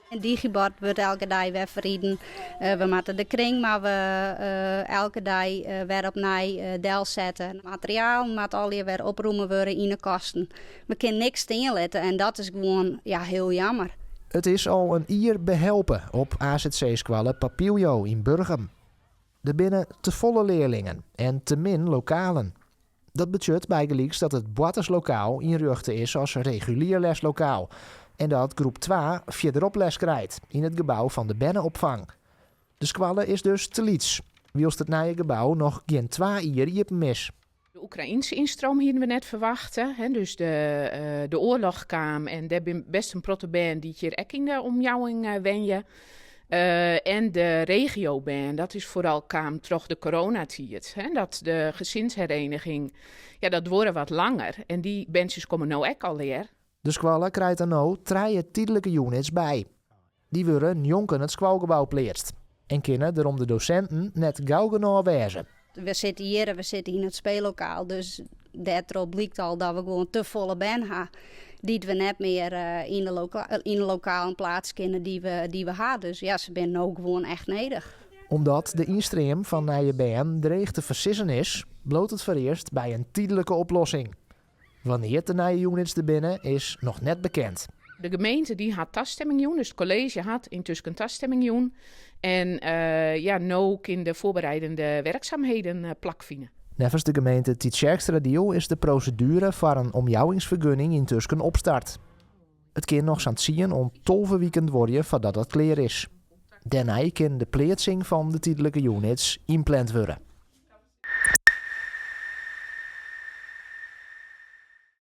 In digibord wurdt elke dei wer ferriden. We moatte de kring mar we elke dei wer opnij delsette. Materialen moat allegear wer oprûme wurde yn de kasten. We kinne niks stean litte en dat is gewoan ja, hiel jammer. It is al in jier behelpe op azc-skoalle Papilio yn Burgum. Der binne tefolle learlingen en te min lokalen. Dat betsjut bygelyks dat it boarterslokaal ynrjochte is as regulier leslokaal en dat groep twa fierderop les krijt yn it gebou fan de berneopfang. De skoalle is dus te lyts, wylst it nije gebou noch gjin twa jier iepen is. De Oekraïense ynstroom hiene we net ferwachte. Dus de oarloch kaam en dêr binne best in protte bern dy't hjir ek yn de omjouwing wenje. En de regiobern, dat is foaral kaam troch de coronatiid. Dat de gezinshereniging, ja, dat duorre wat langer. En dy berntsjes komme no ek allegear. De skoalle krijt der no trije tydlike units by. Dy wurde njonken it skoalgebou pleatst en kinne derom de dosinten net gau genôch wêze. We sitte hjir en we sitte yn it speellokaal, dus dêrtroch blykt al dat we gewoan te folle bern ha dy't we net mear yn de lokalen pleatse kinne dy't we ha. Dus ja, se binne no gewoan echt nedich. Omdat de ynstream fan nije bern dreech te foarsizzen is, bliuwt it foarearst by in tydlike oplossing. Wannear't de nije units der binne, is noch net bekend. De gemeente dy hat tastimming jûn, dus it kolleezje hat yntusken tastimming jûn. En ja, no kin de voorbereidende werkzaamheden plakfine. Neffens de gemeente Tytsjerksteradiel is de proseduere foar in omjouwingsfergunning yntusken opstart. It kin noch sa'n tsien oant 12 wiken duorje foardat dat klear is. Dêrnei kin de pleatsing fan de tydlike units ynpland wurde.